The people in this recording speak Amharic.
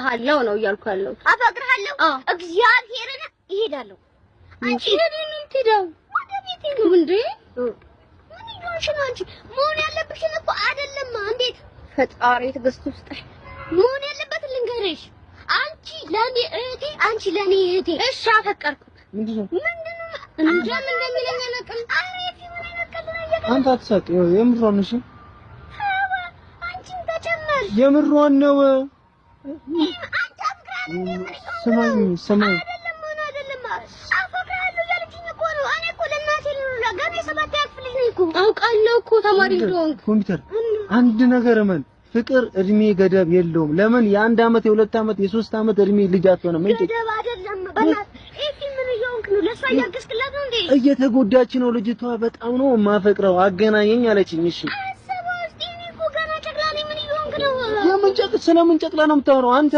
አፈቅርሃለሁ ነው እያልኩ ያለሁት። አፈቅርሃለሁ። አዎ። እግዚአብሔርን እሄዳለሁ። አንቺ ወዴት ነው የምትሄደው? ወደ ቤቴ ነው። እንዴ? ምን እየሆንሽ ነው አንቺ? መሆን ያለብሽን እኮ አይደለም። እንዴት ፈጣሪ ትዕግስት ውስጥ። መሆን ያለበትን ልንገርሽ። አንቺ ለኔ እህቴ፣ አንቺ ለኔ እህቴ። እሺ አፈቀርኩት። ምንድን ነው? ምንድነው? እንጃ ምን እንደሚለኝ አላውቅም። ኧረ ኤፊ ምን አይነት ቀልድ ነው እየቀለድክ? አንተ አትሳቅ። ይኸው የምሯን ነው። እሺ። አንቺም ተጨመር። የምሯን ነው። አንተ አፍቅርሃለሁ እንዴ? ምን እየሆንክ ነው? ስማኝ ስማኝ፣ አይደለም ሆነ አይደለም፣ አፈቅርሃለሁ እያለችኝ እኮ ነው። እኔ እኮ ለእናቴ ልኑላ ገና የሰባተኛ ክፍል ልጅ ነኝ እኮ። አውቃለሁ እኮ ተማሪ እንደሆንክ። ኮምፒውተር፣ አንድ ነገር እመን፣ ፍቅር እድሜ ገደብ የለውም። ለምን የ1 አመት፣ የ2 አመት፣ የ3 አመት እድሜ ልጅ አትሆንም እንዴ? ገደብ አይደለም። በእናትህ ኤፊ ምን እየሆንክ ነው? ለእሷ እያገዝክላት ነው እንዴ? እየተጎዳች ነው ልጅቷ። በጣም ነው የማፈቅረው አገናኘኝ አለችኝ። እሺ። አሰበው እስኪ። እኔ እኮ ገና ጨቅላ ነኝ። ምን እየሆንክ ነው? የምን ጨቅ ስለምን ጨቅላ ነው የምታወራው አንተ?